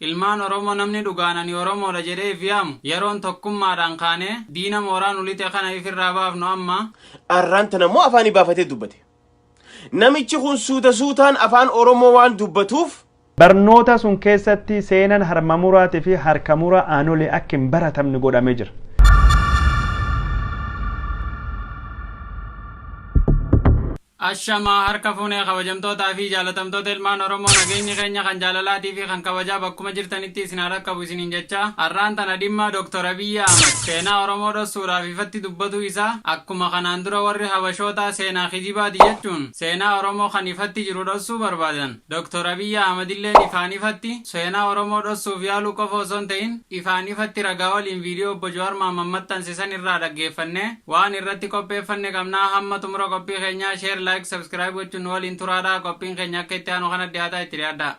Ilmaan Oromoo, namni dhugaan ani Oromoodha jedhee if yaamu, yeroon tokkummaadhaan kaanee diina mooraa nu lixe kana ifirraa baafnu amma. Arraan tana immoo afaanii baafatee dubbate. Namichi kun suuta suutaan afaan Oromoo waan dubbatuuf Barnoota sun keessatti seenan harma muraatii fi harka muraa Aanolee akka hin baratamne godhamee jira. Ashamaa, harka fuunee, kabajamtootaa fi jaalatamtoota ilmaan Oromoo, nageenyi keenya kan jaalalaatii fi kan kabajaa bakkuma jirtanitti isin haa dhaqqabu isiniin jecha, har'aan tana dhimma Dr. Abiyyi Ahmad seenaa Oromoo dhossuudhaaf ifatti dubbatu isaa, akkuma kanaan dura warri Habashootaa seenaa kijibaati jechuun seenaa Oromoo kan ifatti jiru dhossuu barbaadan, Dr. Abiyyi Ahmad illeen ifaan ifatti seenaa Oromoo dhossuuf yaaluu qofa osoo hin ta'in, ifaan ifatti ragaa waliin viidiyoo obbo Jawaar Mohammad maxxanse san irraa dhaggeeffannee waan irratti qopheeffanne qabnaa. Hamma xumura qophii keenyaa share, like, subscribe gochuun nu waliin turaadha. Qophiin keenya akka itti aanu kana dhiyaataa, itti dhiyaadhaa.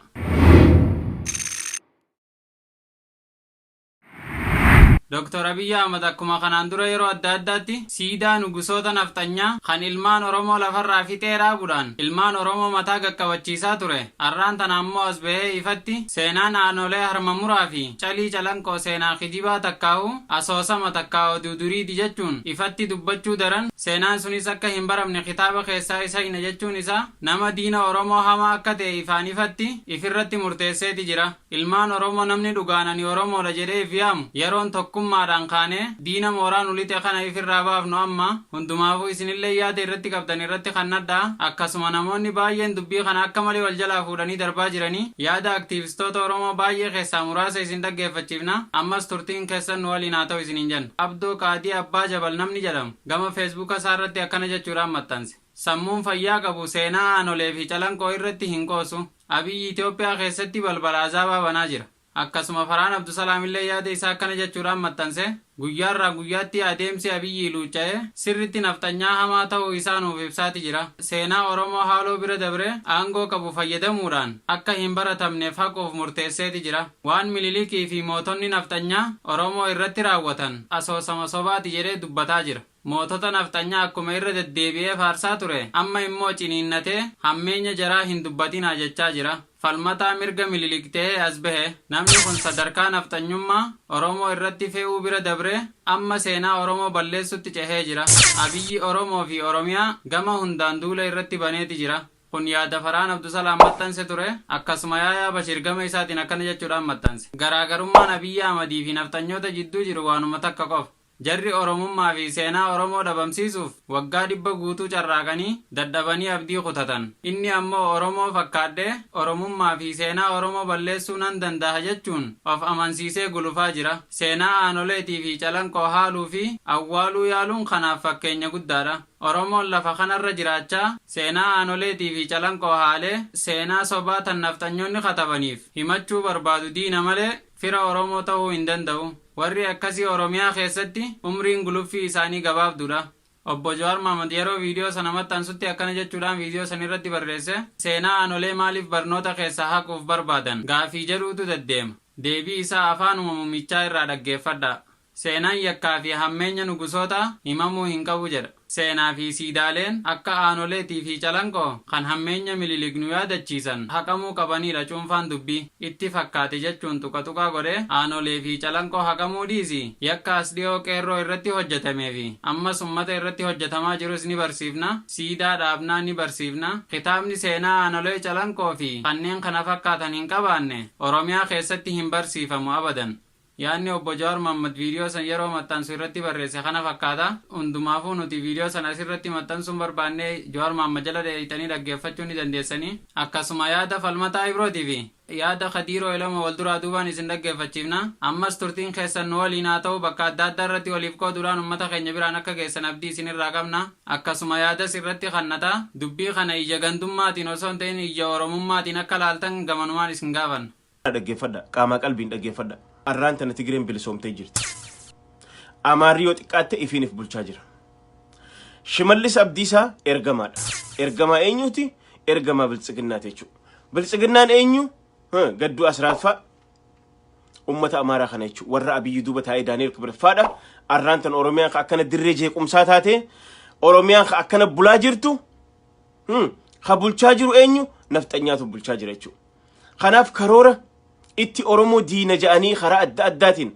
Dr. Abiyyi Ahmad akkuma kanaan dura yeroo adda addaatti siidaa nugusoota nafxanyaa kan ilmaan Oromoo lafarraa fixee dhaabuudhaan ilmaan Oromoo mataa qaqqabachiisaa ture, har'aan tana ammoo as bahee ifatti seenaan Aanolee harma muraa fi Calii Calanqoo seenaa kijibaa takkaa'u asoosama takkaa oduu duriiti jechuun ifatti dubbachuu daran, seenaan sunis akka hin baramne kitaaba keessaa isa hina jechuun isaa nama diina Oromoo hamaa akka ta'e ifaan ifatti ifirratti murteesseeti jira. Ilmaan Oromoo, namni dhugaan ani Oromoodha jedhee if yaamu, yeroon tokkummaadhaan kaanee diina mooraa nu lixe kana ifirraa baafnu amma. Hundumaafuu isinillee yaada irratti qabdan irratti kannadhaa. Akkasuma namoonni baay'een dubbii kana akka malee wal jalaa fuudhanii darbaa jiranii, yaada aktiivistoota Oromoo baay'ee keessaa muraasa isin dhaggeeffachiifna. Ammas turtiin keessan nu waliin haa ta'u isiniin jenna. Abdoo Qaadii Abbaa Jabal namni jedhamu gama Feesbuuka isaa irratti akkana jechuudhaan maxxanse: "Sammuun fayyaa qabu seenaa Aanolee fi Calanqoo irratti hin qoosu. Abiyyi Itoophiyaa keessatti balbala azaabaa banaa jira." Akkasuma Farhaan Abdusalaam illee yaada isaa akkana jechuudhaan maxxanse: "Guyyaarraa guyyaatti adeemsi Abiyyi luucca'ee sirritti nafxanyaa hamaa ta'uu isaa nuuf ibsaati jira. Seenaa Oromoo haaloo bira dabree aangoo qabu fayyadamuudhaan akka hin baratamneef haquuf murteesseeti jira. Waan Mililikii fi mootonni nafxanyaa Oromoo irratti raawwatan asoosama sobaati jedhee dubbataa jira. Mootota nafxanyaa akkuma irra deddeebi'ee faarsaa ture, amma immoo ciniinnatee hammeenya jaraa hin dubbatinaa jechaa jira. Falmataa mirga Mililik ta'ee as bahe. Namni kun sadarkaa nafxanyummaa Oromoo irratti fe'uu bira dabree amma seenaa Oromoo balleessutti cehee jira. Abiyyi Oromoo fi Oromiyaa gama hundaan duula irratti baneeti jira." Kun yaada Farhaan Abdusalaam maxxanse ture. Akkasuma Yaayaa Bashir gama isaatiin akkana jechuudhaan maxxanse: "Garaagarummaan Abiyyi Ahmadii fi nafxanyoota jidduu jiru waanuma takka qofa. Jarri Oromummaa fi seenaa Oromoo dhabamsiisuuf waggaa 100 guutuu carraaqanii dadhabanii abdii kutatan. Inni ammoo Oromoo fakkaadhee Oromummaa fi seenaa Oromoo balleessuu nan dandaha jechuun of amansiisee gulufaa jira. Seenaa Aanoleetii fi Calanqoo haaluu fi awwaaluu yaaluun kanaaf fakkeenya guddaadha. Oromoon lafa kanarra jiraachaa seenaa Aanoleetii fi Calanqoo haalee seenaa sobaa tan nafxanyoonni katabaniif himachuu barbaadu diina malee fira Oromoo ta'uu hin danda'u. Warri akkasii Oromiyaa keessatti umriin guluffii isaanii gabaabduudha." Obbo Jawaar Mohammad yeroo viidiyoo sana maxxansutti akkana jechuudhaan viidiyoo san irratti barreesse: "Seenaa Aanolee maaliif barnoota keessaa haquuf barbaadan gaafii jedhuutu deddeema. Deebii isaa afaanuma mummichaa irraa dhaggeeffadhaa. Seenaan yakkaa fi hammeenya nugusootaa himamuu hin qabu" jedha. "Seenaa fi siidaaleen akka Aanoleetii fi Calanqoo kan hammeenya Mililik nu yaadachiisan haqamuu qabaniidha cuunfaan dubbii. Itti fakkaate" jechuun tuqa tuqaa godhee, Aanolee fi Calanqoo haqamuu dhiisi, yakka as dhiyoo qeerroo irratti hojjetamee fi ammas ummata irratti hojjetamaa jirus ni barsiifna, siidaa dhaabnaa ni barsiifna. Kitaabni seenaa Aanolee, Calanqoo fi kanneen kana fakkaatan hin qabaanne Oromiyaa keessatti hin barsiifamu abadan. Yaadni obbo Jawaar Mohammad viidiyoo san yeroo maxxansu irratti barreesse kana fakkaata. Hundumaafuu nuti viidiyoo sana asirratti maxxansuun barbaanne, Jawaar Mohammad jala dheeyxanii dhaggeeffachuu ni dandeessanii. Akkasuma yaada Falmataa Ibrootii fi yaada Kadiiroo Elamo wal duraa duubaan isin dhaggeeffachiifna. Ammas turtiin keessan nu waliin haa ta'u. Bakka adda addaa irratti waliif qooduudhaan ummata keenya biraan akka geessan abdii isinirraa qabna. Akkasuma yaadas irratti kannata. Dubbii kana ija gandummaatiin osoo hin ta'in ija Oromummaatiin akka laaltan gamanumaan isin gaafanna. Dhaggeeffadha, qaamaa qalbiin dhaggeeffadha. Arraan tana Tigireen bilisoomtee jirti. Amaarri yoo xiqqaatte ifiinif bulchaa jira. Shimallis Abdiisaa ergamaadha. Ergamaa eenyuuti? Ergamaa Biltsiginnaati jechuudha. Biltsiginnaan eenyu? Gadduu Asraat fa'a. Ummata Amaaraa kana jechuudha. Warra Abiyyi duuba taa'ee Daani'el Kibret fa'aadha. Arraan tan Oromiyaan ka akkana dirree jeequmsaa taate, Oromiyaan ka akkana bulaa jirtu, ka bulchaa jiru eenyu? Nafxanyaatu bulchaa jira jechuudha. Kanaaf karoora Itti Oromoo diina ja'anii karaa adda addaatiin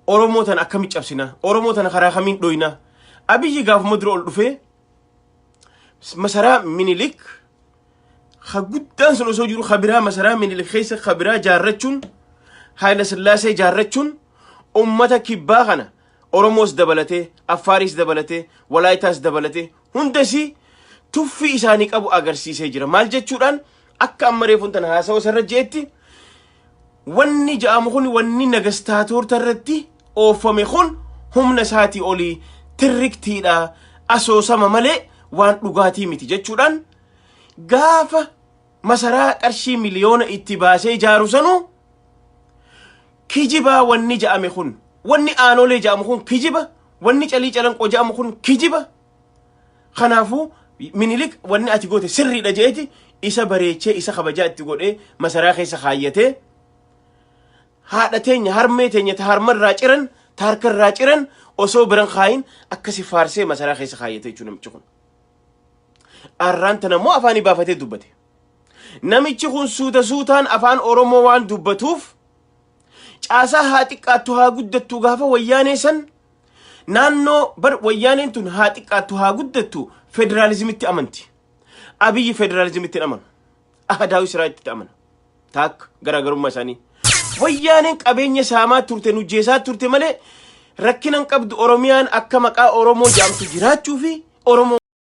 Oromoo tana akkamitti cabsinaa? Oromoo tana karaa kamiin dhoynaa? Abiyyi gaafuma dura ol dhufee masaraa Minilik ka guddaan sun osoo jiru kabiraa masaraa Minilik keessa kabiraa jaarrachuun, Haayila Sillaasee jaarrachuun, ummata kibbaa kana Oromoos dabalatee, Affaaris dabalatee, Walaayitaas dabalatee hundasii tuffii isaanii qabu agarsiisee jira. Maal jechuudhaan? Akka amma reefuun tana haasawa isarra jeetti, wanni ja'amu kun, wanni nagastaatoorta irratti oofame kun humna isaatii olii, tirriktiidha, asoosama malee waan dhugaatii miti jechuudhaan, gaafa masaraa qarshii miliyoona itti baasee ijaaru sanuu kijibaa, wanni ja'ame kun, wanni Aanolee ja'amu kun kijiba, wanni Calii Calanqoo ja'amu kun kijiba, kanaafuu Minilik wanni ati goote sirriidha jeeti isa bareechee, isa kabajaa itti godhee, masaraa keessa kaayyatee, haadha teenya, harmee teenya ta harmarraa ciran, ta harkarraa ciran osoo biran kaayin akkasi faarsee masaraa keessa kaayyate jechuudha namichi kun. Arraan tana immoo afaanii baafatee dubbate. Namichi kun suuta suutaan afaan Oromoo waan dubbatuuf, caasaa haa xiqqaattu haa guddattu, gaafa Wayyaanee san naannoo bar Wayyaaneen tun haa xiqqaattu haa guddattu federaalizimitti amanti. Abiyyi federaalizimitti hin amanu. Ahadaawi siraatti amana. Taakka garaagarummaa isaanii. Wayyaaneen qabeenya saamaa turte, nujjeesaa turte malee rakkina hin qabdu. Oromiyaan akka maqaa Oromoo jaamtu jiraachuu fi Oromoo